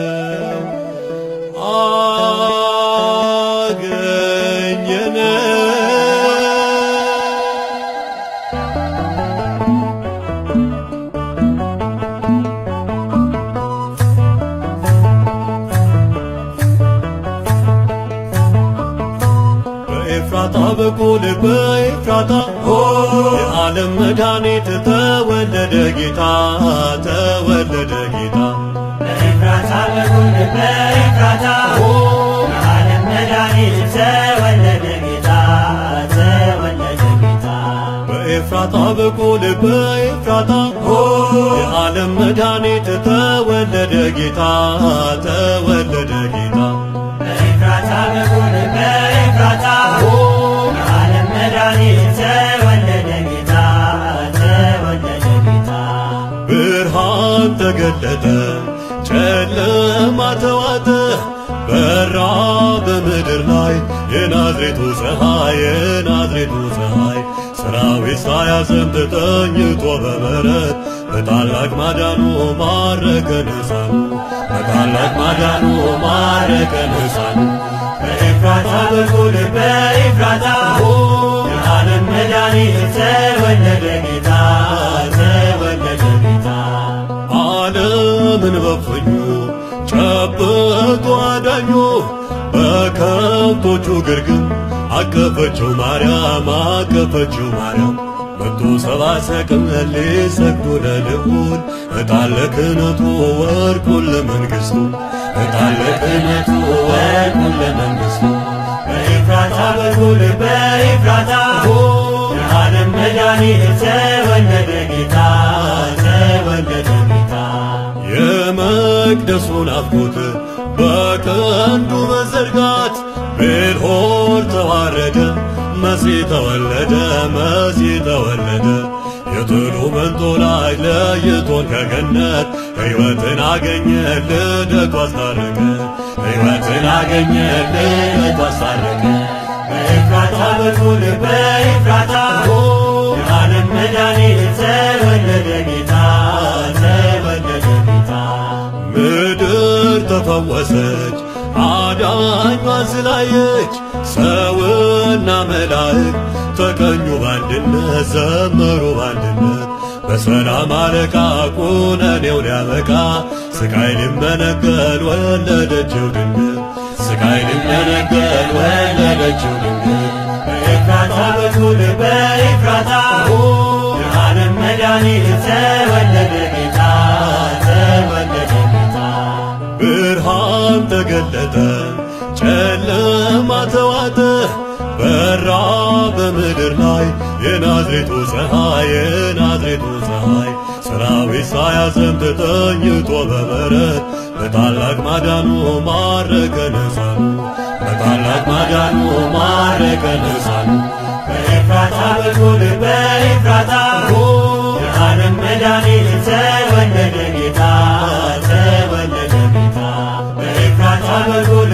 አገኘነው አገኘነው። በኤፍራታ በኩል በኤፍራታ የዓለም መድኃኒት ተወለደ ጌታ፣ ተወለደ ጌታ። በኤፍራታ በኩል በኤፍራታ የዓለም መድኃኒት ተወለደ ጌታ፣ ተወለደ ጌታ። በኤፍራታ በኩል በኤፍራታ የዓለም መድኃኒት ተወለደ ጌታ፣ ተወለደ ጌታ። በኤፍራታ በኩል በኤፍራታ የዓለም መድኃኒት ተወለደ ጌታ፣ ተወለደ ጌታ። ብርሃን ተገለጠ፣ ጨለማ ተዋጠ፣ በራ በምድር ላይ የናዝሬቱ ፀሐይ፣ የናዝሬቱ ፀሐይ። ሰራዊት ሳያዘምት ተኝቶ በበረት፣ በታላቅ ማዳኑ ማረከን ሕፃኑ፣ በታላቅ ማዳኑ ማረከን ሕፃኑ። በኤፍራታ በኩል በኤፍራታ የዓለም መድኃኒት ተወለደ ጌታ፣ ተወለደ ጌታ። ዓለምን በእፍኙ ጨብጦ አዳኙ፣ በከብቶቹ ግርግም አቀፈችው ማርያም፣ አቀፈችው ማርያም። መጡ ሰብአ ሰገል ሊሰግዱ ለልዑል፣ ዕጣን ለክህነቱ ወርቁን ለመንግሥቱ፣ ዕጣን ለክህነቱ ወርቁን ለመንግሥቱ። በኤፍራታ በኩል በኤፍራታ የዓለም መድኃኒት ተወለደ ጌታ፣ ተወለደ ጌታ። የመቅደሱን ናፍቆት በቀንዱ መዘርጋት ቤልሆር ተዋረደ፣ መሲህ ተወለደ፣ መሲህ ተወለደ። የጥሉ መንጦላዕት ለይቶን ከገነት፣ ሕይወትን አገኘ ልደቱ አስታረቀ፣ ሕይወትን አገኘ ልደቱ አስታረቀ። በኤፍራታ በኩል በኤፍራታ የዓለም መድኃኒት ተወለደ ጌታ፣ ተወለደ ጌታ። ምድር ተፈወሰች አዳኟን ስላየች፣ ሰውና መላእክት ተቀኙ ባንድነት፣ ዘመሩ ባንድነት። በሰላም አለቃ ኩነኔው ሊያበቃ፣ ስቃይ ሊመነገል ወለደችው ድንግል፣ ስቃይ ሊመነገል ወለደችው ድንግል። በኤፍራታ በኩል በኤፍራታ የዓለም መድኃኒት ተወለደ ጌታ፣ ተወለደ ጌታ። ብርሃን ተገለጠ፣ ጨለማ ተዋጠ፣ በራ በምድር ላይ የናዝሬቱ ፀሐይ፣ የናዝሬቱ ፀሐይ። ሰራዊት ሳያዘምት ተኝቶ በበረት፣ በታላቅ ማዳኑ ማረከን ሕፃኑ፣ በታላቅ ማዳኑ ማረከን ሕፃኑ። በኤፍራታ በኩል በኤፍራታ የዓለም መድኃኒት ተወለደ ጌታ፣ ተወለደ ጌታ። በኤፍራታ በኩል